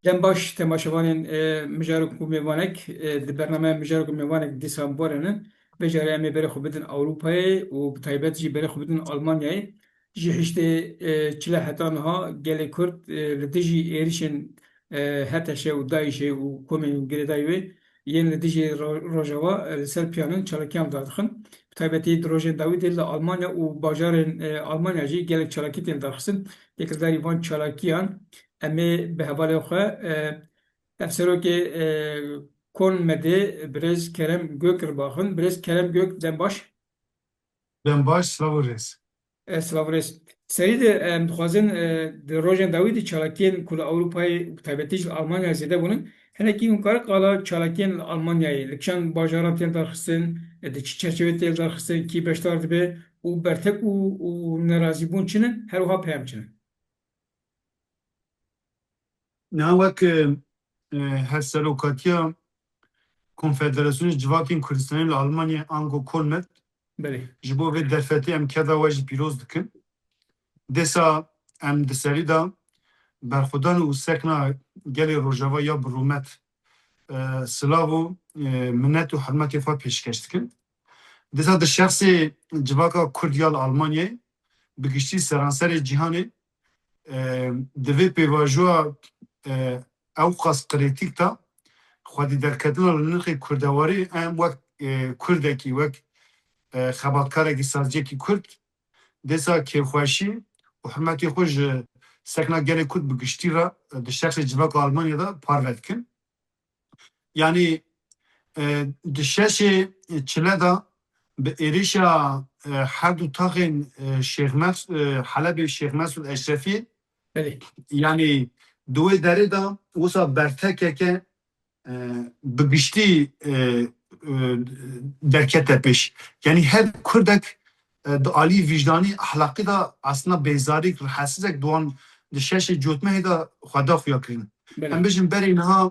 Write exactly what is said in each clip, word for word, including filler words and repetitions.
Dem baş temaşevanên, e, Mijarok û Mêvanek, e, di bernameya Mijarok û Mêvanek dîsa bi we re ne. Vê carê em ê berê xwe bidin Ewropayê û bi taybet jî berê xwe bidin Almanyayê. Ji hiştê, e, çile heta niha gelê Kurd, e, li dijî êrişên, e, H T Ş û DAIŞê û komên girêdayî wê yên li dijî Ro-, Rojava, e, li ser piyanin çalakiyan derdixin. Bi taybetî di rojên dawî de li Almanya û bajarên, e, Almanya jî gelek çalakî tên derxistin. Têkildarî van çalakiyan em ê bi hevalê xwe, e, Hevserokê, e, Konmedê birêz Kerem Gök re baxin. Birêz Kerem Gök, dem baş. Dem baş, silav û rêz. E, silav û rêz. Serî de, em dixwazin, e, di rojên dawî de çalakiyên ku li Ewropayê, bi taybetî jî li Almanyayê zêde bûnin, hinekî hûn karin qala çalakiyên li Almanyayê, li kîjan bajaran tên derxistin, e, di çi çerçevê tên derxistin, kî beşdar dibe û bertek û, û nerazîbûn çi ne, her wiha peyam çi ne? Niha wek, e, e, Hevserokatiya Konfederasyonê Civakên Kurdistanê li Almanyayê, ango Konmed, Belê. Ji bo vê derfetê em keda we jî pîroz dikin. Dêsa em di serî de berxwedan û sekna gelê Rojava ya bi rûmet, e, silav û, e, minet û hurmetê xwe pêşkeş dikin. Dêsa di şexsê civaka Kurd ya li Almanyayê, bi giştî seranserê cîhanê, e, di vê pêvajoya, e, ewqas krîtîk de xwedî derketina li nirxê kurdewarî, em wek, e, Kurdekî, wek, e, xebatkarekî, saziyekî Kurd, dêsa kêfxweşî û hurmetê xwe ji sekna gelê Kurd bi giştî re, e, di şexsê civaka Almanya de parve dikin. Yanî, e, di şeşê çile de bi êrişa, e, her du taxên, e, Şêx Mes-, e, Helebê Şêx Mesûd Eşrefî, Belê. Yanî di wê derê de wisa bertekeke, e, bi giştî, e, e, derkete pêş. Yanî her Kurdek, e, di alî vîjdanî, ehlaqî de aslında bêzarîk, rihetsizek di wan di şeşê cotmehê de xwe da xuya kirin. Belê. Em bêjin berê niha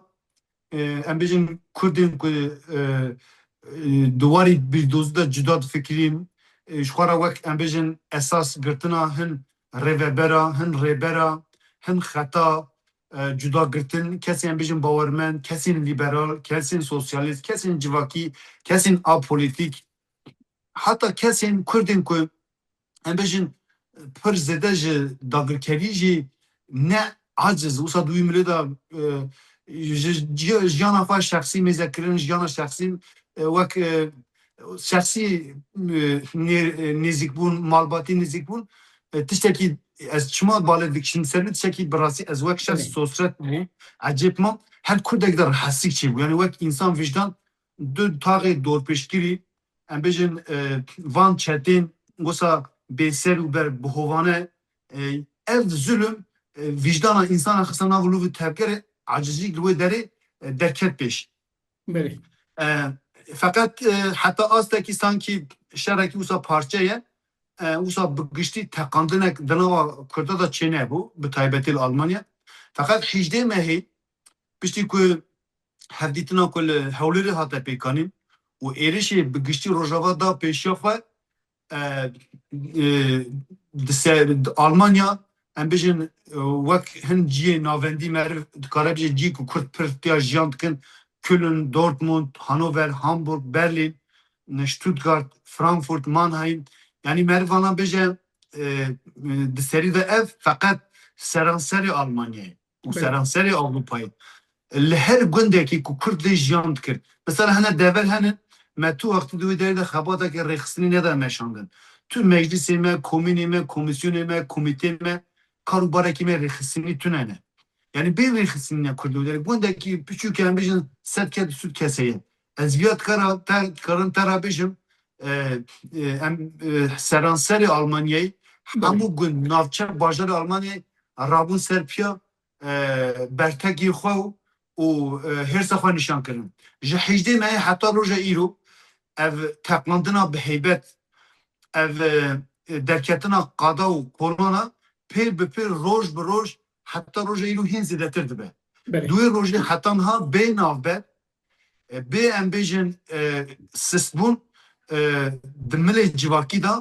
e, em bêjin Kurdên ku, e, e, di warî bîrdozî de cuda difikirîn, e, ji xwe re wek em bêjin esas girtina hin rêvebera, hin rêbera, hin xeta, e, cuda girtin, kesên em bêjin bawermend, kesên lîberal, kesên sosyalîst, kesên civakî, kesên apolitîk, heta kesên Kurdên ku em bêjin, pir zêde ji dagirkerî jî ne aciz, wisa di wî milê de, e, ji, ji, jiyana xwe şexsî mêze kirin, jiyana şexsî, e, wek, e, şexsî, e, nê-, e, nêzîkbûn, malbatî nêzîkbûn, e, tiştekî ez çima balê dikişim ser wî, tiştekî bi rastî ez wek şexs Belê. Sosret bû, ecêb ma, her Kurdek de rihesîk çêbû. Yani wek însan vîjdan du taxê dorpêçkirî, em bêjin, e, van çetên wisa bêser û ber bihovane, e, ev zulm, e, vîjdana însana xiste nav û lûvî tevgerê, acizî li wê derê, e, derket pêş. Belê. E, feqet, e, heta astekî sankî şerekî wisa parçe ye, e, wisa bi giştî teqandinek di nava Kurda de çênebû, bi taybetî li Almanya. Feqet hîjdeh mehê piştî ku hevdîtina ku li Hewlêrê hate pêkanîn û êrişê bi giştî Rojava da pêşiya xwe, e, e, di se-, di Almanya, em bêjin, e, wek hin cihê navendî meriv dikare bêje cihê ku Kurd pir tiya jiyan dikin, Köln, Dortmund, Hannover, Hamburg, Berlin, Stuttgart, Frankfurt, Mannheim. Yanî meriv vana bêje, e, e, di serî de ev feqet seranserê Almanyayê û Belê. Seranserê Ewropayê. Li her gundekî ku Kurd lê jiyan dikir. Mesela hene dever hene, me tu wextî di wê derê de xebatekê rêxistinî neda meşandin. Tu meclisê me, komînê me, komîsyonê me, komîtê me, kar û barekî me rêxistinî tune ne. Yani bê rêxistinî ne Kurd li wê derê. Gundekî piçûk em bêjin sed kes, du sed kes heye. Ez viya dikara, te, dikarim te re bêjim, e, e, em, e, seranserê Almanyayê, Belê. Hemû gund, navçe, bajarê Almanyayê rabûn ser piya, e, bertekî xwe û, û, e, hêrsa xwe nîşan kirin. Ji hejdê mehê heta roja îro ev teqandina bi heybet, ev, e, derketina qada û kolona pê bi pê roj bi roj heta roja îro hîn zêdetir dibe. Belê. Di wê rojê heta niha bê navber, e, bê em bêjin, e, sistbûn, e, di milê civakî de,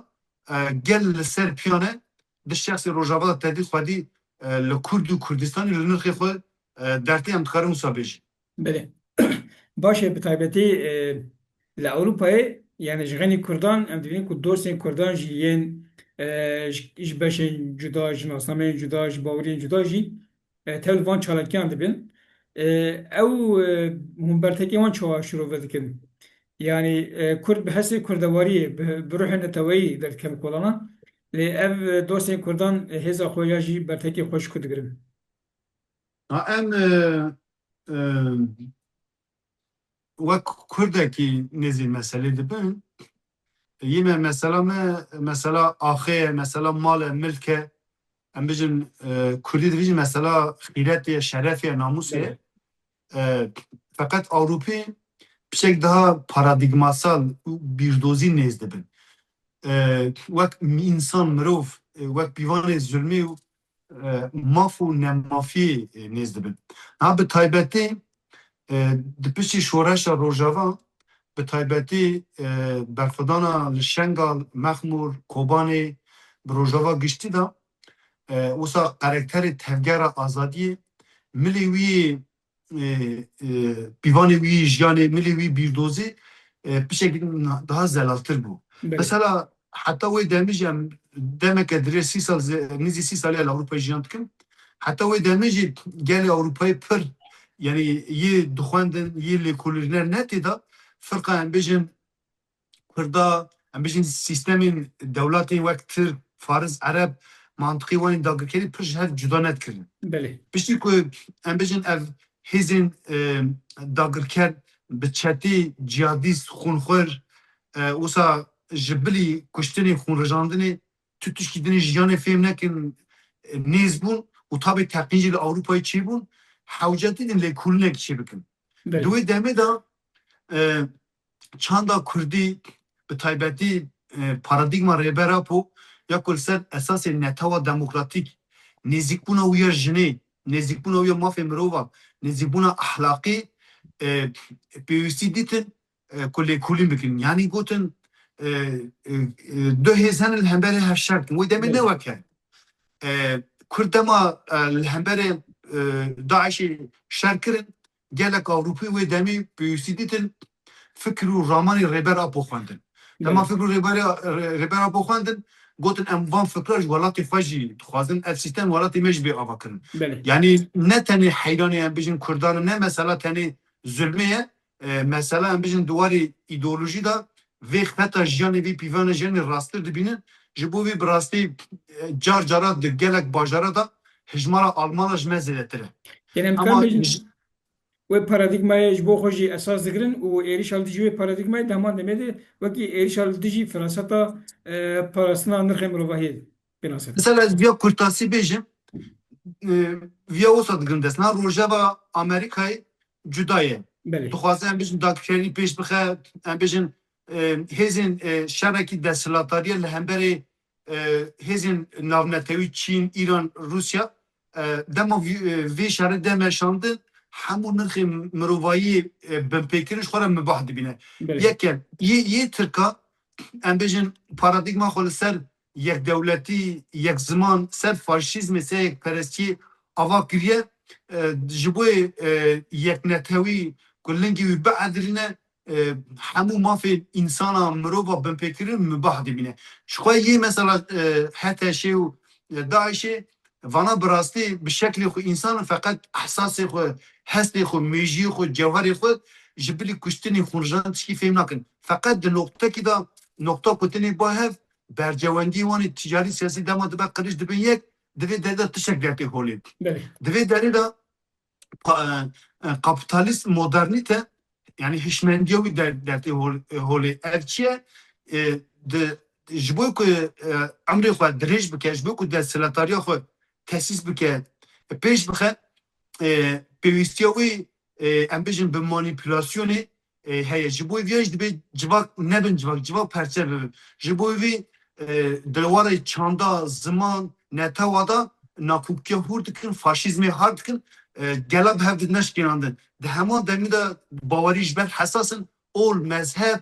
e, gel li ser piyane di şexsê Rojava de tedî xwedî, e, li Kurd û Kurdistanê li nirxê xwe, e, dertê em dikarin wisa bêjin. Belê. Baş e, bi taybetî e, li Ewropayê, yani ji xeynî Kurdan, em dibînin ku dostên Kurdan jî yên e, ji, ji beşên cuda, ji nasnameyên cuda, ji baweriyên cuda jî e, tev li van çalakiyan dibin. E, ew e, hûn bertekê wan çawa şirove dikin? Yani e, Kurd bi hestê kurdewariyê, bi, bi ruhê neteweyî derdikevin kolanan. Lê ev e, dostên Kurdan e, hêza xwe ya jî bertekê xwe ji ku digirin? Ha, em e, e, wek Kurdekî nêzî meselê dibin. Yê me mesela me, mesela axê ye, mesela mal e, milk e. Em bijin, e, Kurdî dibijin mesela xîretê ye, şerefê ye, namûsê ye. Belê. E, feqet Ewropî pişek daha paradîgmasal û bîrdozî nêz dibin. E, wek mi-, însan, mirov, e, wek pîvanê zulmê û e, maf û nemafiyê, e, nêz dibin. Ha, bi taybetî, e, di piştî şoreşa Rojava, bi taybetî, e, berxwedana li Şengal, Mexmûr, Kobanê, bi Rojava giştî de, e, wisa karakterê tevgera azadiyê, milê wî e, e, pîvanê wî jiyanê, milê wî bîrdozê, e, pişek daha zelaltir bû. Belê. Mesela heta wê demê jî em demeke dirê sî sal, ze-, nîzî sî salî ya li Ewropayê jiyan dikim. Heta wê demê jî gelê Ewropayê pir, yani yê dixwendin, yê lêkolîner ne tê de, firqa em bêjin Kurda, em bijin sîstemên dewletên wek Tirk, Faris, Ereb, mantiqê wan ên dagirkerî pir ji hev cuda nedikirin. Belê. Piştî ku em bijin ev hêzên, e, dagirker bi çetê cihadîst, xûnxwir, e, wisa ji bilî kuştinê, xûnrijandinê tu tişkî dinê jiyanê fêm nekin, e, nêz bûn û tabê teqîn jî li Ewropayê çêbûn, hewce didin lêkolînek çêbikin. Belê. Di wê demê de, e, çanda Kurdî, bi taybetî, e, paradîgma Rêber Apo ya ku li ser esasê netewa demokratîk, nêzîkbûna wî ya jinê, nêzîkbûna wî ya mafê mirova, nêzîkbûna exlaqî, e, pêwîstî dîtin, e, ku lêkolîn bikin. Yanî gotin, e, e, e, du hêz hene li hemberê hev şer dikin. Wê demê ne Belê. weke. E, Kurd dema, e, li hemberê, e, DAIŞê şer kirin, gelek Ewropî wê demî pêwîstî dîtin fikir û ramanê Rêber Apo xwendin. Dema Belê. fikir û Rêber, Rê-, Rêber Apo xwendin, gotin em van fikra ji welatê xwe jî dixwazin, ev sîstem welatê me jî bê ava kirin. Belê. Yanî ne tenê heyranê em bijin Kurdan in, ne mesela tenê zulmê ye, e, mesela em bijin di warê îdeolojî de vê xeta jiyanê, vê pîvana jiyanê rasttir dibînin. Ji bo vê bi rastî, e, car cara di gelek bajara de hijmara Almana ji me zêdetir e. Yanî em Ama dikarin bêjin ji- wê paradîgmayê ji bo xwe jî esas digirin û êrîşa li dijî wê paradîgmayê di heman demê de wekî êrîşa li dijî firaseta, e, parastina nirxê mirovahiyê pênase. Mesela ez viya kurtasî bêjim, e, viya wisa digirin dest. Niha rojeva Amerîkayê cuda ye. Belê. Dixwaze em bijin dagirkerî pêş bixe, em bijin, e, hêzên, e, şerekî desthilatdariye li hemberê, e, hêzên navnetewî Çîn, Îran, Rûsya, e, dema vî-, e, vê şerê de meşandin, hemû nirxê mirovayî, e, binpêkirin ji xwe re mibah dibîne. Belê. Yek e, yê, yê Tirka, em bêjin, paradîgma xwe li ser yekdewletî, yekziman, ser faşîzmê, ser yekperestiyê ava kiriye, e, ji bo, e, yeknetewî ku lingê wî biedirîne, e, hemû mafên însana, mirova binpêkirin mibah dibîne. Ji xwe yê mesela, e, HTŞê û, e, DAIŞê, vana bi rastî bi şeklê xwe însan in, feqet ehsasê xwe, hestê xwe, mêjiyê xwe, cewherê xwe ji bilî kuştinê, xûnrijandinê tişkî fêm nakin. Feqet di noqtekî de, noqta ku tenê ba hev, bercewendiyê wan ê ticarî siyasî dema dibe qirêj dibin yek, di vê derê de tiştek dertê holê. Belê. Di vê derê de pa-, e, e, kapitalîst modernîte, yanî hişmendiya wî der-, dertê hol-, e, holê. Ev çi ye? E, di, ji bo ku, e, emrê xwe dirêj bike, ji bo ku desthilatdariya xwe tesîs bike, pêş bixe, e, pêwîstiya wî, e, em bêjin bi manîpulasyonê, e, heye. Ji bo vîya jî dibê civak nebin civak, civak perçe bibin. Ji bo vî, e, di warê çanda, ziman, netewa de nakoktiya hûr dikin, faşîzmê hard dikin, e, gela bi hev didine şikênandin. Di heman demî de bawerî ji ber hesas in, ol, mezheb,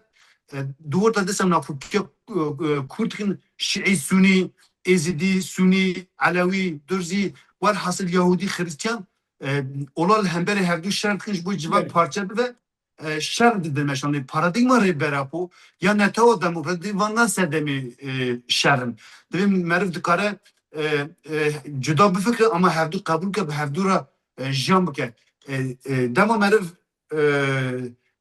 e, di wir de dîsa nakoktiya, e, e, kûr dikin, şîî, sunî, êzidî, sunî, elewî, durzî, werhasil yahûdî, xirîstiyan, e, ola li hemberê hevdû şer dikin ji bo civak Belê. parçe bibe, e, şer didin meşandê. Paradîgma Rêber Apo ya netewa demokratîk van na serdemê, e, şer in. Divê meriv dikare, e, e, cuda bifikire ama hevdû qebûl ke bi hevdû re, e, jiyan bike. E, e, dema meriv, e,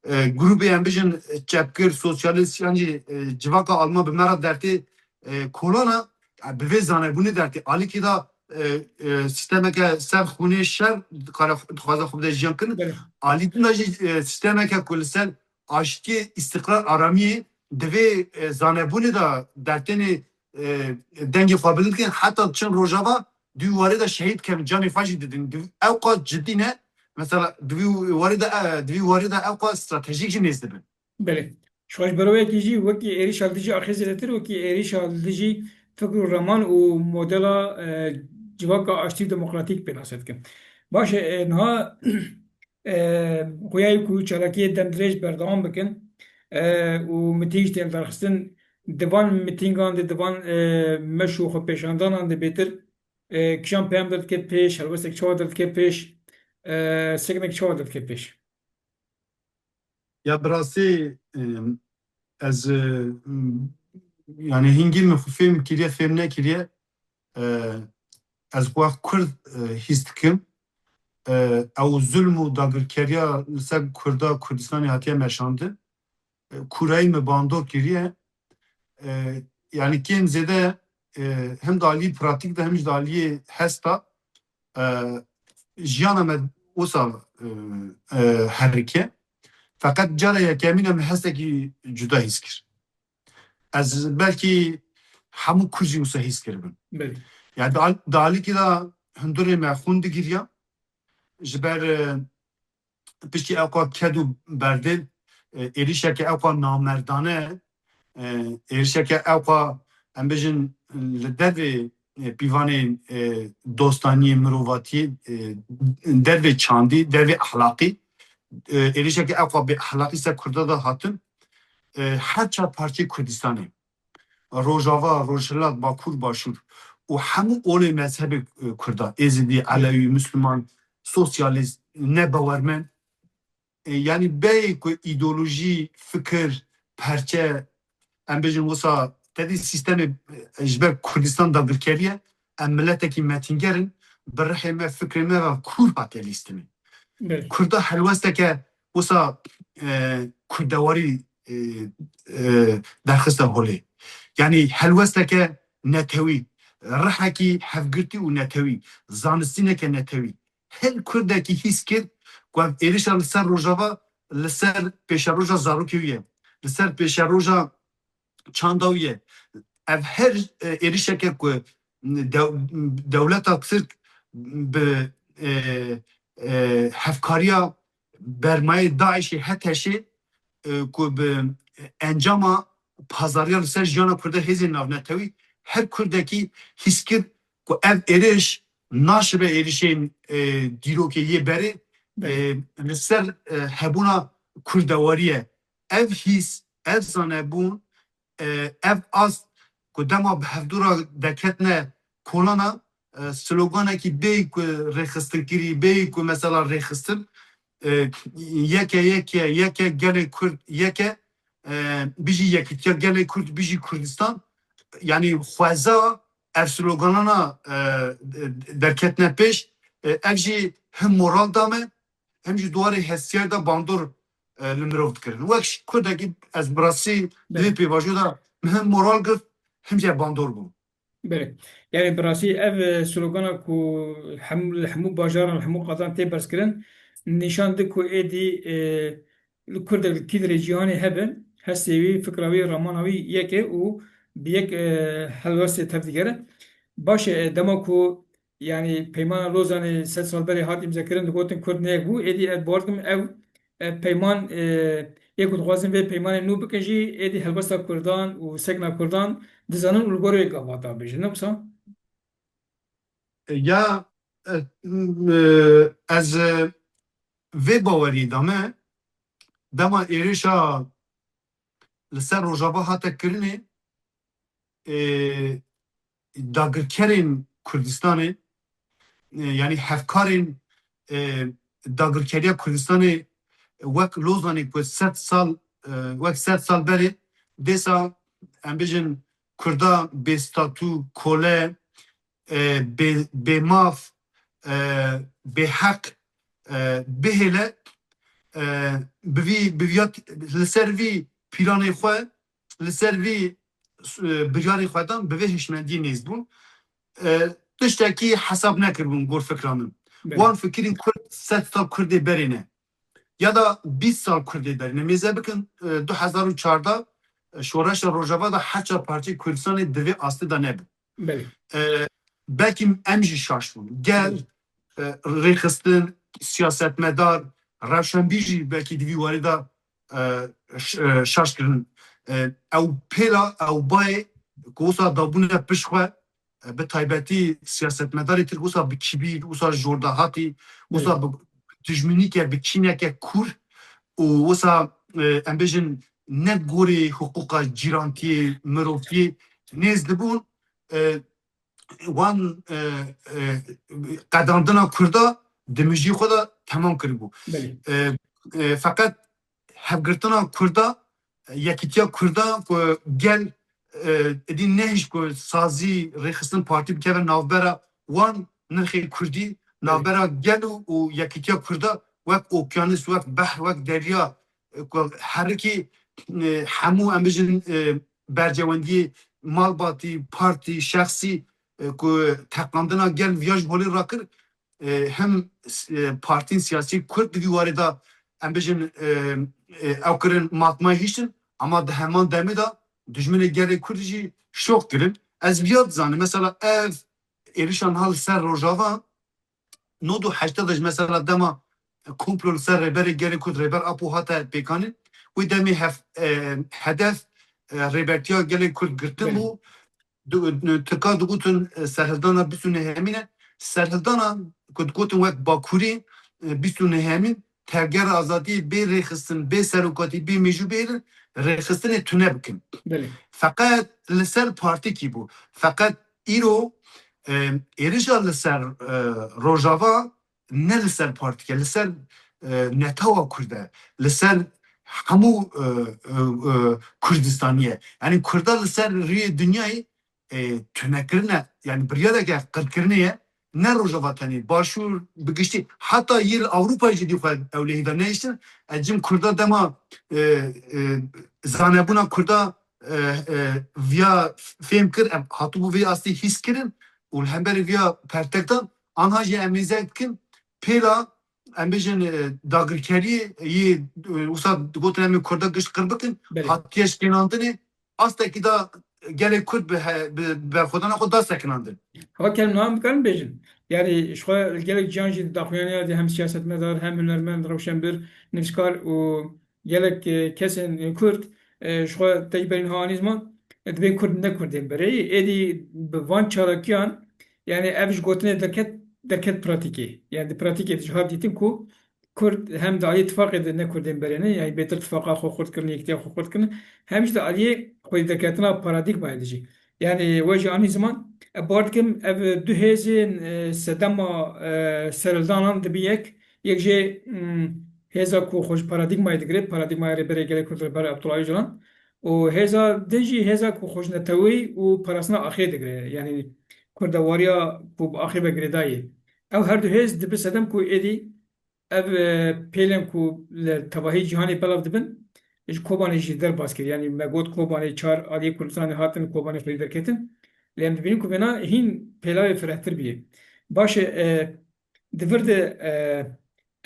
e, grûbê em bijin çepgir, sosyalîst yan jî, e, civaka Alman bi me re dertê, e, kolana, e, bi vê zanebûnê dertê. Alîkî de, e, e, sîstemeke ser xûnê şer dikare, dixwaze xwe bide jiyan kirin. Belê. Alî din de jî, e, sîstemeke ku li ser aştiyê, îstiqrar, aramiyê divê, e, zanebûnê de dertênê, e, dengê xwe bilind kirin. Heta çin Rojava di wî warê de şehîd kevin, canê xwe jî didin. Di-, ew qas cidî ne. Mesela di vî warê de, e, di vî warê de ew qas stratejîk jî nêz dibin. Belê. Ji xwe ji berovekî jî wekî êrîşa li dijî axê zêdetir, wekî êrîşa li dijî fikr û raman û modela, e, civaka aştî û demokratîk pênase dikim. Baş e, e, niha, e, xuya ye ku çalakiyê demdirêj berdewam bikin, e, û mitîng jî tên darxistin. Di van mitîngan de, di van, e, meş û xwepêşandanan de bêtir, e, kîjan peyam derdike pêş, helwestek çawa derdike pêş, e, seknek çawa derdike pêş? Ya bi rastî, e, ez, e, m, yani hingî min xwe fêm kiriye, fêm nekiriye, e, ez xwe Kurd, e, hîs dikim. E, ew zulm û dagirkeriya li ser Kurda, Kurdistanê hatiye meşandin. E, kûrayî me bandor kiriye. E, yani kêm zêde, e, hem di aliyê pratîk de hem jî di aliyê hesta, e, jiyana me wisa, e, e, herike. Feqet cara yekemîn e min hestekî cuda hîs kir. Ez belkî hemû Kurd jî wisa hîs kiribin. Belê. Yani di al-, di alîkî de hundurê me xûn digiriya. Ji ber, e, piştî ewqa ked û berdêl, e, êrîşeke ewqa namerdane, e, êrîşeke ewqa, em bêjin, li dervê, e, pîvanê, e, dostaniyê, mirovatiyê, e, dervê çandî, dervê exlaqî, e, êrîşeke ewqa bê exlaqî ser Kurda de hatin, e, her çar parçeyê Kurdistanê. Rojava, Rojhilat, Bakur, Başûr û hemû olê mezhebê, e, Kurda, Êzidî, Elewî, Misliman, sosyalîst, nebawermend. E, yanî bêyî ku îdeolojî, fikir, perçe, em bêjin wisa tedî sîstemê, e, ji ber Kurdistan dagirkeriye, em miletekî metînger in, bi rihê me, fikrê me ve kûr hatiye lîstinê. Belê. Kurda helwesteke wisa, e, kurdewarî, e, e, derxiste holê. Yanî helwesteke netewî, rihekî hevgirtî û netewî, zanistîneke netewî. Her Kurdekî hîs kir ku ev êrişa li ser Rojava, li ser pêşeroja zarokê wî ye, li ser pêşeroja çanda wî ye. Ev her, e, êrişeke ku dew-, dewleta Tirk bi, e, e, hevkariya bermayê DAIŞê, HTŞê, e, ku bi encama pazariya li ser jiyana Kurda hêzên navnetewî, her Kurdekî hîs kir ku ev êriş naşibe êrişên, e, dîrokê yê berê, Belê. e, li ser, e, hebûna kurdewarî ye. Ev hîs, ev zanebûn, e, ev ast ku dema bi hevdû re deketine kolana, e, sloganekî bêyî ku rêxistinkirî, bêyî ku mesela rêxistin, e, yeke, yeke, yeke, gelê Kurd yeke, e, bijî yekîtiya gelê Kurd, bijî Kurdistan, yanî xweza ev sloganana, e, derketine pêş, e, ev jî him moral da me, him jî di warê hestiyar de bandor, e, li mirov dikirin. Wek ji Kurdekî ez bi rastî di vê Belê. pêvajoya de min him moral girt, him jî bandor bûm. Belê. Yani bi rastî ev, e, slogana ku hem, li hemû bajaran, li hemû qadan tê berzkirin, nîşan di ku êdî, e, li Kurdek li kî derê cîhanê hebe, hestê wî, fikra wî, ramana wî yek e û bi yek, e, helwestê tev digere. Baş e, dema ku Yani Peymana Lozanê sed sal berê hat îmzekirin, digotin Kurd ne yek bû. Êdî ez bawer dikim ev, e, peyman, e, ê ku dixwazin vê peymanê nû bikin jî, êdî helwesta Kurdan û sekna Kurdan dizanin û li gor wê gava dabêjin. Ne wisa? Ya, e, e, ez, e, vê bawerî de me, dema êrişa li ser Rojava hate kirinê, e, dagirkerên Kurdistanê, e, yanî hevkarên, e, dagirkeriya Kurdistanê wek Lozanê ku sed sal, e, wek sed sal berê, dêsa em bêjin Kurda bê statû, kole, e, bê, bê maf, e, bê heq, e, bihêle, e, bi vî, bi viya t-, li ser vî pîlanê xwe, li ser vî, e, biryarê xwe dan, bi vê hişmendiyê nêz bûn. E, tiştekî hesab nekiribûn gor fikra min. Belê. Wan fikirîn Kurd sed sal Kurdê berê ne. Ya da bîst sal Kurdê berê ne. Mêze bikin, e, du hezar û çardeh, e, Şoreşa Rojava da heşta parçeyê Kurdistanê di vê astê de nebû. Belê. E, belkî em jî şaş bûn. Gel, Belê. e, rêxistin, siyasetmedar, rewşenbîr jî belkî di vî warî de, e, ş-, e, şaş kirin. E, ew pêla, ew bayê ku wisa dabûne pişt xwe, e, bi taybetî siyasetmedarê Tirk wisa bi kibîr, wisa jordahatî, wisa Belê. bi dijminîke, bi kîneke kûr û wisa, e, em bêjin ne gorê hiqûqa cîrantiyê, mirovkî nêz dibûn, e, wan, e, e, qedandina Kurda di mijî xwe de temam kiribû. Belê. E, e, feqet hevgirtina Kurda, yekîtiya Kurda ku gel, e, êdî nehişt ku sazî rêxistin partî bikeve navbera wan nirxê Kurdî, Belê. navbera gel û, û yekîtiya Kurda wek okyanus, wek behr, wek derya, e, ku herikî, e, hemû em bijin, e, bercewendiyê malbatî, partî, şexsî, e, ku teqandina gel viya ji holê rakir, e, hem, e, partiyên siyasî Kurd di vî warê de, em bijin, e, e, ew kirin matmayê hiştin, ama di heman demê de dijminê gelê Kurd jî şox kirin. Ez viya dizanim, mesela ev êrişa niha li ser Rojava, nod û heştê de ji mesela dema komplo li ser rêberê gelê Kurd, Rêber Apo hate pêkanîn, wê demê hef-, e, hedef, e, rêbertiya gelê Kurd girtin Belê. bû. Du-, Tirka digotin, e, serhildana bîst û nehemîn e. Serhildana ku digotin wek Bakurî, e, bîst û nehemîn, tevgera azadiyê bê rêxistin, bê serokatî, bê mêjû bihêlin, rêxistinê tune bikin. Belê. Feqet li ser partîkî bû. Feqet îro, e, êrişa li ser, e, Rojava ne li ser partîk e, li ser, e, netewa Kurd e, li ser hemû, e, e, e, Kurdistanî ye. Yanî Kurda li ser rûyê dinyayê, e, tunekirine, yanî biryareke qirkirinê ye, ne Rojava tenê, Başûr bi giştî, heta yê li Ewropa jî dî xwe ew lehî de nehiştin. Ez cim Kurda dema, e, e, zanebûna Kurda, e, e, viya fêm kir, em hatibû vê astê hîs kirin û li hemberî viya pertektan, anha jî em mêze dikin, pêla, em bêjin, e, dagirkeriyê yê, e, wisa digotin em ê Kurda gişt qir bikin, Belê. hatiye şikênandinê, astekî de gelê Kurd bi he-, bi berxwedana xwe da sekinandin. Hava kem niha em dikarin bêjin. Yanî ji xwe li gelek ciyan jî daxuyaniya de hem siyasetmedar, hem hunermend, rewşenbir, nivîskar û gelek, e, kesên, e, Kurd, e, ji xwe tecberî niha anî ziman, e, dibên Kurd ne Kurdên berê. Êdî bi van çalakiyan, yanî ev ji gotinê derket, derket pratîkê. Yanî di pratîkê de ji hat dîtin ku Kurd hem di aliyê tifaqê de ne Kurdên berê ne, yanî bêtir tifaqa xwe xurt kirin, yekîtiya xwe xurt kirin, hem jî di aliyê xwedî derketina paradîgmayê de jî. Yanî we jî anî ziman, e, bawer dikim ev du hêzên, e, sedema, e, serhildanan dibin yek, yek jê, mm, hêza ku xwe ji paradîgmayê digire, paradîgmaya Rêberê Gelê Kurd Rêber Abdullah Ocalan, û hêza din jî hêza ku xwe ji neteweyî û parastina axê digire, yanî kurdewariya ku bi axê ve girêdayî. Ew her du hêz dibe sedem ku êdî ev, e, pêlên ku li tevahî cîhanê belav dibin, ji Kobanê jî derbas kir. Yanî me got Kobanê çar aliyê Kurdistanê hatin Kobanê xwedî derketin. Lê em dibînin ku vêna hîn pêlavê firehtir bûye. Baş e, e, di vir de, e,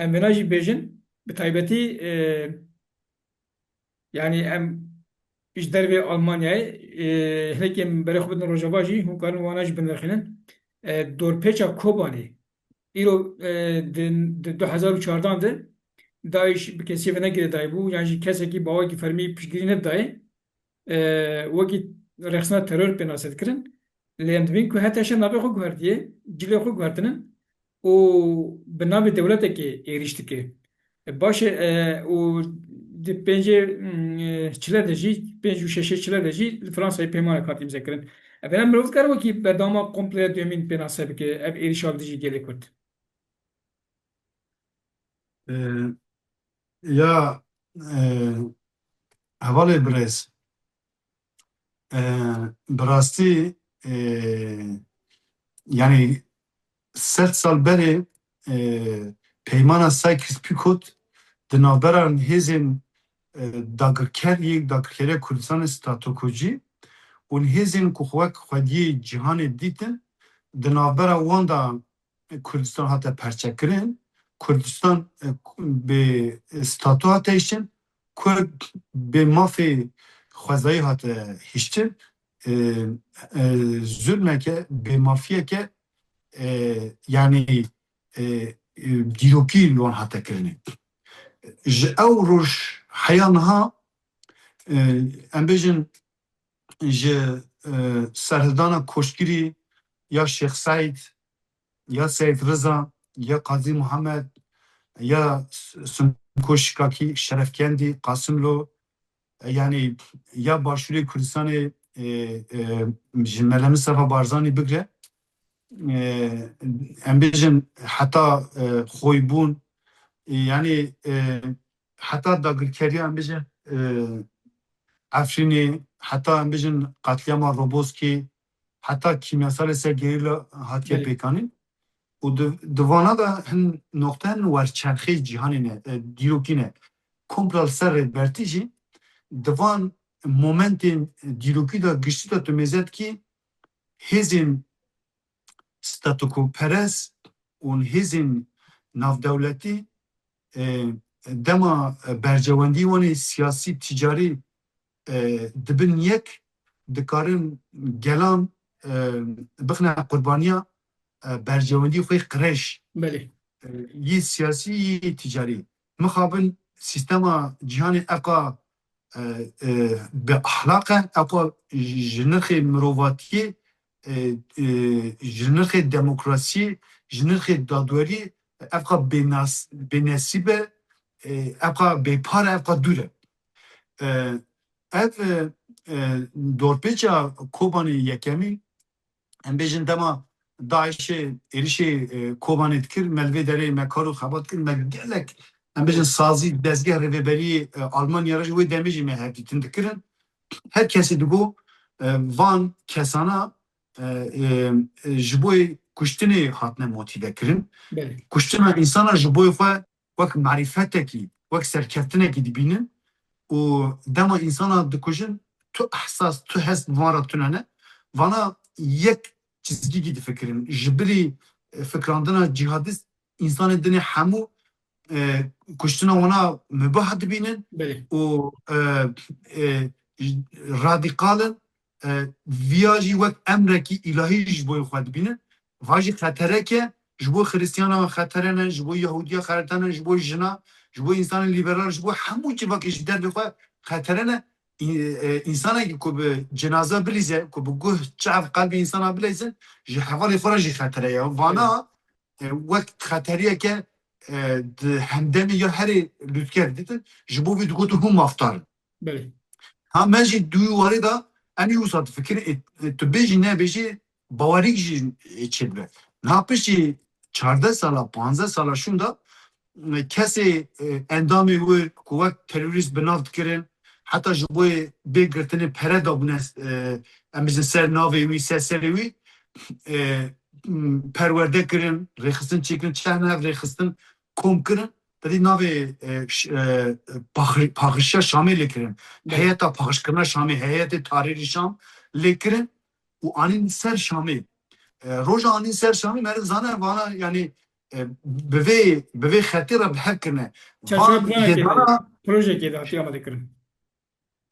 em vêna jî bêjin, bi taybetî, e, Yanî em ji dervê Almanyayê, e, hinekê em berê xwe bidin Rojava jî, hûn karin wana jî binirxînin. E, dorpêça Kobanê, îro, e, di, di du hezar û çardeh de DAIŞ bi kesî ve negirêdayî bû, yan jî kesekî bi awakî fermî piştgirî nedayê, e, wekî rexsina teror pê nase dikirin. Lê em dibînin ku her tişt navê xwe guhertiye, cilê xwe guhertinin û bi navê dewletekê êrîş dike. E, baş e, e, û di pêncê, mm, e, çile de jî, pênc û şeşê çile de jî li Fransayê peymanek hat îmzekirin. E, bêne mirov dikare wekî berdewama komploya duyemîn pênase bike, ev êrîşa li dijî gelê Kurd. E, ya, e, hevalê birêz, e, bi rastî, e, yanî sed sal berê, e, peymana Sykes-Picot di navbera hêzên, e, dagirker yê dagirkeriya Kurdistanê statokocî û hêzên ku wek xwediyê cîhanê dîtin di navbera wan de Kurdistan hate perçekirin. Kurdistan, e, bi statu hate hiştin. Kurd bi mafê xwezayî hate hiştin. E, e, zulmeke, bêmafiyeke, e, yanî, e, e, dîrokî li wan hate kirinê. Ji ew roj heya niha, e, em bêjin ji, e, serhildana Koşkirî ya Şêx Seîd, ya Seyîd Riza, ya Qazî Muhammed, ya S-, Simko Şikakî, Şerefkendî, Qasimlo, e, yanî ya Başûrê Kurdistanê, e, e, ji Mele Mistefa Barzanî bigre, e, em bêjin heta, e, Xoybûn, e, yanî, e, heta dagirkeriya, em bêjin, e, Efrînê, heta, em bêjin, qetlîama Roboskê, heta kîmyasalê ser gerîla hatiye Belê. pêkanîn. Û di, di vana de hin noqte hin werçerxê cîhanê ne, e, dîrokî ne. Kompla li ser Rêbertî jî di van momentên dîrokî de giştî de tu mêze dikî hêzên statûkoperest û hêzên navdewletî, e, dema, e, berjewendî wan ê siyasî, ticarî, e, dibin yek, dikarin gelan, e, bixine qurbaniya, e, berjewendî xwe qirêj. Belê. E, yê siyasî, yê ticarî. Mixabin sîstema cîhanê eqa, e, e, bi ahlaq e, eqa ji nirxê mirovatiyê, e, e, ji nirxê demokrasiyê, ji nirxê dadweriyê, eqa bênas-, bênesîb e, e, eqa bêpar e, eqa dûr e. E, ev, e, e, dorpêça Kobanê yekemîn, em bêjin dema DAIŞê êrişê, e, Kobanê dikir, me li vê derê me kar û xebat kir, me gelek, em bêjin sazî, dezgeh rêveberiyê, e, Almanya re ji wê demê jî me hevdîtin dikirin. Her kesê digot, e, van kesana, e, e, e, ji bo kuştinê hatine motîve kirin. Belê. Kuştina însana ji bo xwe wek marîfetekî, wek serkeftinekî dibînin û dema însana dikujin, tu ehsas, tu hest van re tune ne. Vana yek çizgîkî difikirin. Ji bilî, e, fikirandina cîhadîst, însanên dinê hemû, e, kuştina wana mubah dibînin Belê. û, e, e, radîkal in. E, viya jî wek emrekî îlahî ji bo xwe dibînin. Va jî xetereke, ji bo Xiristiyana xetere ne, ji bo Yehudiya xetere ne, ji bo jina, ji bo însanên lîberal, ji bo hemû civakê ji dervê xwe xetere ne. Î-, e, însanekî ku bi cenaza bilîze, ku bi guh, çav, qelbê însana bilîzin, ji hevalê xwe re jî xetere ye. Vana, e, wek xeteriyeke, e, di hemdemê ya herê lûtker didin, ji bo vî digotin hûn mafdar in. Belê. Ha me jî di wî warê de em jî wisa difikirin, ê, ê, tu bêjî nebêjî, bawerîk jî, ê, çêdibe. Niha piştî çardeh sala, panzdeh sala şûnda, e, kesê, e, endamê wê ku wek terorîst bi nav dikirin, heta ji bo bê girtinê pere dabûne, e, em bêjin ser navê wî, ser serê wî, e, m, perwerde kirin, rêxistin çêkirin, çend hev rêxistin kom kirin, te dî navê, e, ş-, e, paxi-, paxişiya Şamê lê kirin. Belê. Heyeta paxişkirina Şamê, heyetê Tarîrî Şam lê kirin û anîn ser Şamê. E, roja anîn ser Şamê meriv zane vana, yanî, e, bi vê, bi vê xetê re bi hev kirine. Çerçeve Van planekê de, hêzana projeyekê de hatiye amadekirin.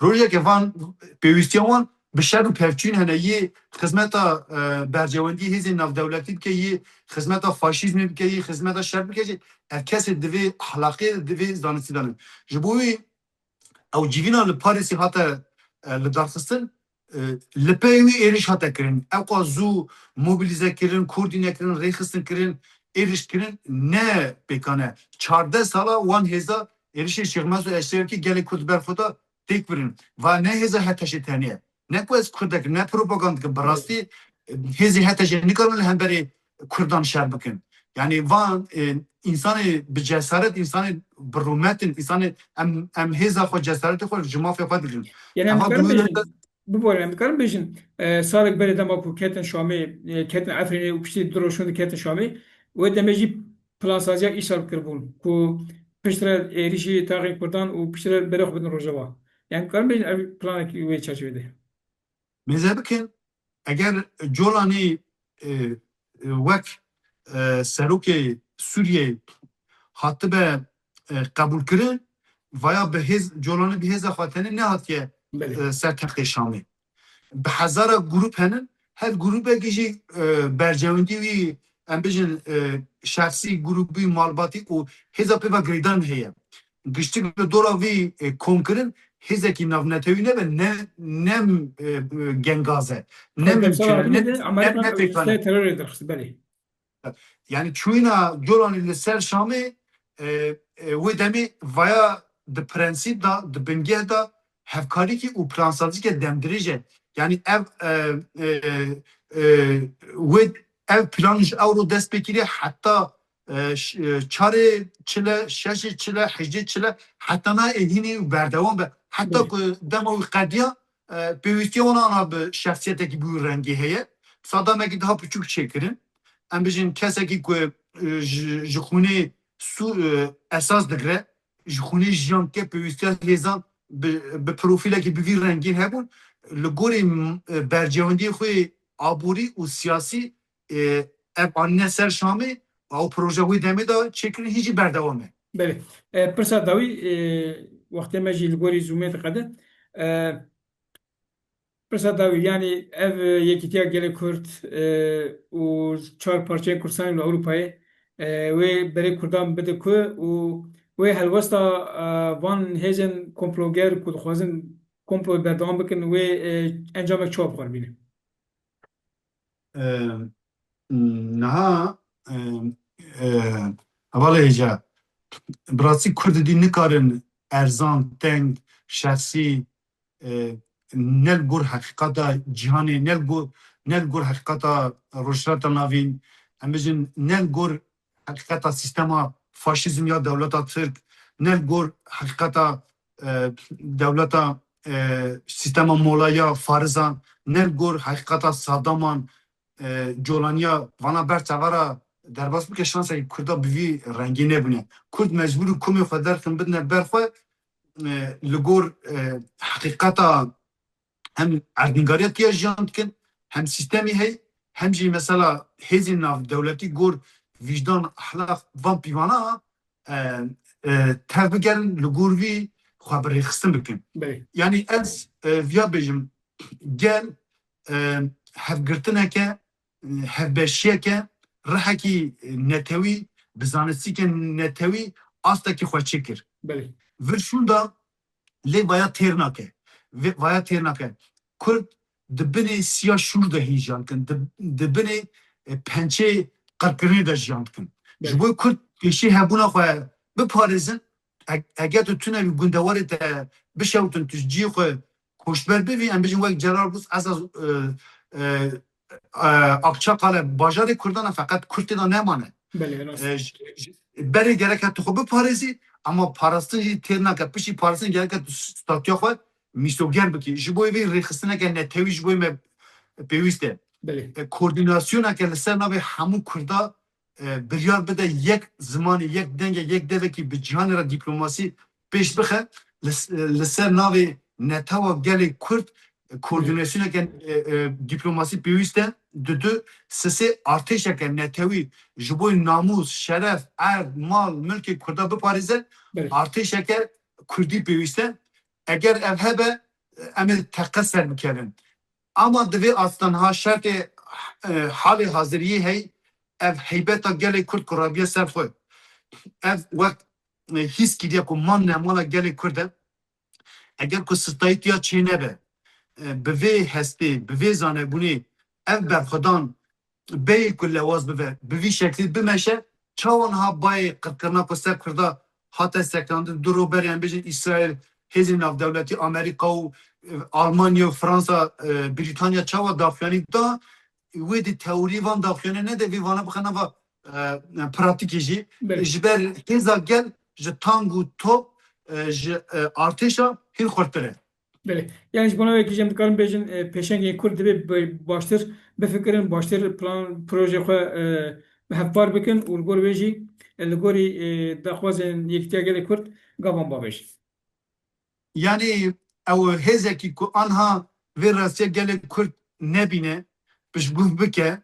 Rojeke van pêwîstiya wan bi şer û pevçûn hene, yê xizmeta, e, berjewendî hêzên navdewletî bike, yê xizmeta faşîzmê bike, yê xizmeta şer bike jî, ev kesê divê ahlaqê, divê zanistî de ne. Ji bo wî ew civîna li Parîsê hate, e, lidarxistin, e, li pey wî êrîş hate kirin. Ewqa zû mobilîze kirin, koordîne kirin, rêxistin kirin, êrîş kirin, ne pêkan e. Çardeh sala wan hêza êrişê Şêx Mesûd Eşrefî gelê Kurd ber xwe da têk birin. Va ne hêza HTŞê tenê ye. Ne ku ez Kurdek im, ne propaganda dikim. Bi rastî, e, hêzê HTŞê nikarin li hemberî Kurdan şer bikin. Yanî van, e, Însanê bi cesaret, însanê bi rûmet in, însanê em, em hêza xwe, cesaretê xwe ji mafê xwe digrin. Yani em Eva dikarin dû bêjin, biborin, em dikarin bêjin, e, salek berê dema ku ketin Şamê, e, ketin Efrînê û piştî du roj şûn dî ketin Şamê, wê demê jî plansaziya îsal kiribûn ku piştre êrîşî taxên Kurdan û piştre berê xwe bidin Rojava. Yani dikarin bêjin ev planekî wê çerçevê de. Mêze bikin, eger Colanî, e, e, wek, e, serokê Sûriyeyê hatibe, e, qebûlkirin, vaya bi hêz, Colanî bi hêza xwe tenê nehatiye, Belê. e, ser textê Şamê. Bi hezara grûp henin, her grûbekî jî, e, berjewendî wî, em bijin, e, şexsî, grûbî, malbatî û hêza pê ve girêdan heye. Giştik li dora vî, e, komkirin hêzekî navnetewî nebe, ne, ne, e, gengaz e, ne Tabii, mimkun e, Abînê ne, de ne, Amerîka ne pêkan e. Terorê derxist, belê. Yani çûyîna Colanî li ser Şamê, e, e, wê demê vaya di prensîp de, di bingeh de hevkarîkî û plansazîke demdirêj e. Yani ev, e, e, e, wê ev plan ji ewro dest pê kiriye heta, e, ş-, e, çarê çile, şeşê çile, hejdê çile, heta na ê hînî û berdewam be. Heta Belê. ku dema wî qediya, e, pêwîstiya wan ana bi şexsiyetekî bi wî rengî heye. Sadamekî daha piçûk çêkirin. Em bijin kesekî ku, e, ji, ji xûnê Sû-, e, esas digre, ji xûnê jiyan dike, pêwîstiya hêzan bi, bi profîlekî bi vî rengîn hebûn. Li gorî, e, berjewendiyê xwe aborî û siyasî, e, ev anîne ser Şamê, ew proje wê demê de çêkirin, hîn jî berdewam e. Belê. E, pirsa dawî, e, wextê me jî li gorî Zoomê diqede. E, pirsa dawî, yani ev, e, yekîtiya gelê Kurd, e, û çar parçeyên Kurdistanê li Ewropayê, e, wê berê Kurdan bide ku û wê helwesta, e, van hêzên komploger ku dixwazin komployê berdewam bikin, wê, e, encamek çawa bi xwe re bîne? E, niha, e, e, hevalê hêja, bi rastî Kurd dî nikarin erzan, teng, şexsî, e, ne li gor heqîqeta cîhanê, ne li gor, ne li gor heqîqeta Rojhilata Navîn, em bijin ne li gor heqîqeta sîstema faşîzm ya dewleta Tirk, ne li gor heqîqeta, e, dewleta, e, sîstema mola ya Farizan, ne li gor heqîqeta Sadaman, e, Colaniya vana ber çava ra derbas bike, şansekî Kurda bi vî rengî nebûne. Kurd mecbûr û komê xwe derxin bidine ber xwe, e, li gor, e, heqîqeta hem erdnîgariya tiya jiyan dikin, hem sîstemî hey, hem jî mesela hêzên navdewletî gor vîjdan, ehlaq van pîvana, e, e, tev bigerin, li gor vî xwe bi rêxistin bikin. Belê. Yani ez, e, viya bêjim, gel, e, hevgirtineke, e, hevbeşiyeke, rihekî, e, netewî, bi zanistîke netewî astekî xwe çêkir. Belê. Vir şûnda lê vaya têr nake. Vê-, vaya têr nake. Kurd di binê siya şûr de hîn jiyan dikin. Di, di binê, e, pençê qirkirinê de jiyan dikin. Ji Belê. bo Kurd pêşî hebûna xwe biparêzin, e-, eger tu tune wî gundewarê te bişewtin, tu ji cihê xwe koçber bivî, em bijin wek Celal Bus esas, e, e, e, Akçakale bajarê Kurdan e, feqet Kurd tê de nemane. Belê, rast. E, j-, j-, berê gereke tu xwe biparêzî, ama parastin jî têr nake. Piştî parastin gereke tu statûya xwe mîsoger bikî. Ji bo vê rêxistineke netewî ji bo me pêwîst e. Belê. E, koordînasyoneke li ser navê hemû Kurda, e, biryar bide, yek zimanê, yek dengê, yek devekî bi cîhanê re dîplomasî pêş bixe. Li s-, li ser navê netewa gelê Kurd, e, koordînasyoneke, e, e, dîplomasî pêwîst e. Di du sisê artêşeke netewî ji bo namûs, şeref, erd, mal, milkê Kurda biparêze, Belê. artêşeke Kurdî pêwîst e. Eger ev hebe, em ê teqe ser bikevin. Ama di vê asta niha şertê, e, halê haziriyê hey, ev heybeta gelê Kurd ku rabiye ser xwe. Ev wek, e, hîs kiriye ku man nemala gelê Kurd e. Eger ku sitayî tiya çênebe, e, bi vê hestê, bi vê zanebûnê ev berxwedan bêyî ku lewaz bibe, bi vî şeklî bimeşe, çawa niha bayê qirkirina ku ser Kurda hate sekinandin, du roj berê em bêjin Îsraîl, hêzên navdewletî Amerîka û, e, Almanya û Fransa, e, Brîtanya çawa daxuyanî da, wê di teorî van daxuyanê nede, vê vana bixe nava e, pratîkê jî. Belê. Ji ber hêza gel ji tank û top, e, ji, e, artêşa hîn xurtir e. Belê. Yani ji bona wekî jî em dikarin bêjin, e, pêşengên Kurd divê bi-, baştir bifikirin, baştir plan, proje xwe, e, bi hevpar bikin û li gor wê jî, e, li gorî, e, daxwazên Yekîtiya Gelê Kurd gavan bavêjin. Yani ew hêzekî ku anha vê rastiya gelê Kurd nebîne, piştguh bike,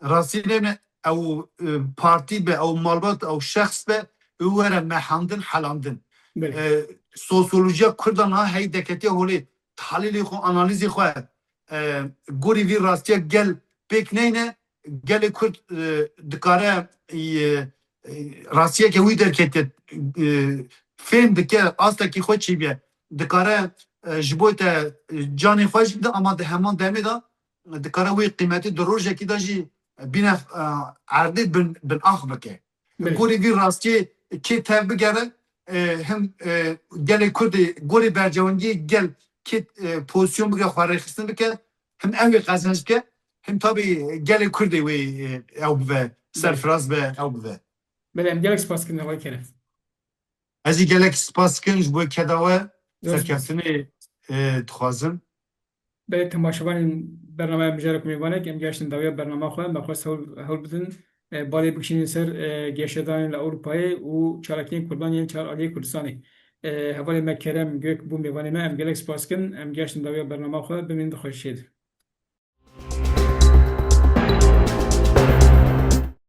rastî ne ew, e, partî be, ew malbat, ew şexs be, û were mehandin, helandin. Belê. E, sosyolojiya Kurdan ha hey deketiya holê, tahlîlê xwe, analîzê xwe, e, gorî vî rastiya gel pêk neyne, gelê Kurd, e, dikare, e, e, rastiyeke wî derkete, e, fêm dike, astekî xwe çêbiye. Dikare, e, ji bo te, e, canê xwe jî bide, ama di heman demê de, e, dikare wî qîmetî di rojekî de jî bîne, e, erdê bin, bin ax bike. Belê. Gorî vî rastiyê kê tev bigere, e, him, e, gelê Kurdê, gorî bercewendiyê gel kê, e, pozisyon bigire, xwe rêxistin bike, him ew ê qezenc bike, him tabî gelê Kurdê wê, e, ew bive, Belê. serfiraz be, ew bive. Belê, em gelek spas dikin, Heval Kerem. Ez jî gelek spas dikim ji bo keda we, Dost. serkeftinê, e, dixwazim. Belê, temaşevanên bernameya Mijarek û Mêvanek, em gihiştin dawiya bernama xwe, me xwest hewl, hewl bidin, e, balê bikişînin ser, e, geşedanên li Ewropayê û çalakiyên Kurdan yên çar aliyê Kurdistanê. E, hevalê me Kerem Gök bû mêvanê me, em gelek spas dikin, em gihiştin dawiya bernama xwe, bimînin di xweşiyê de.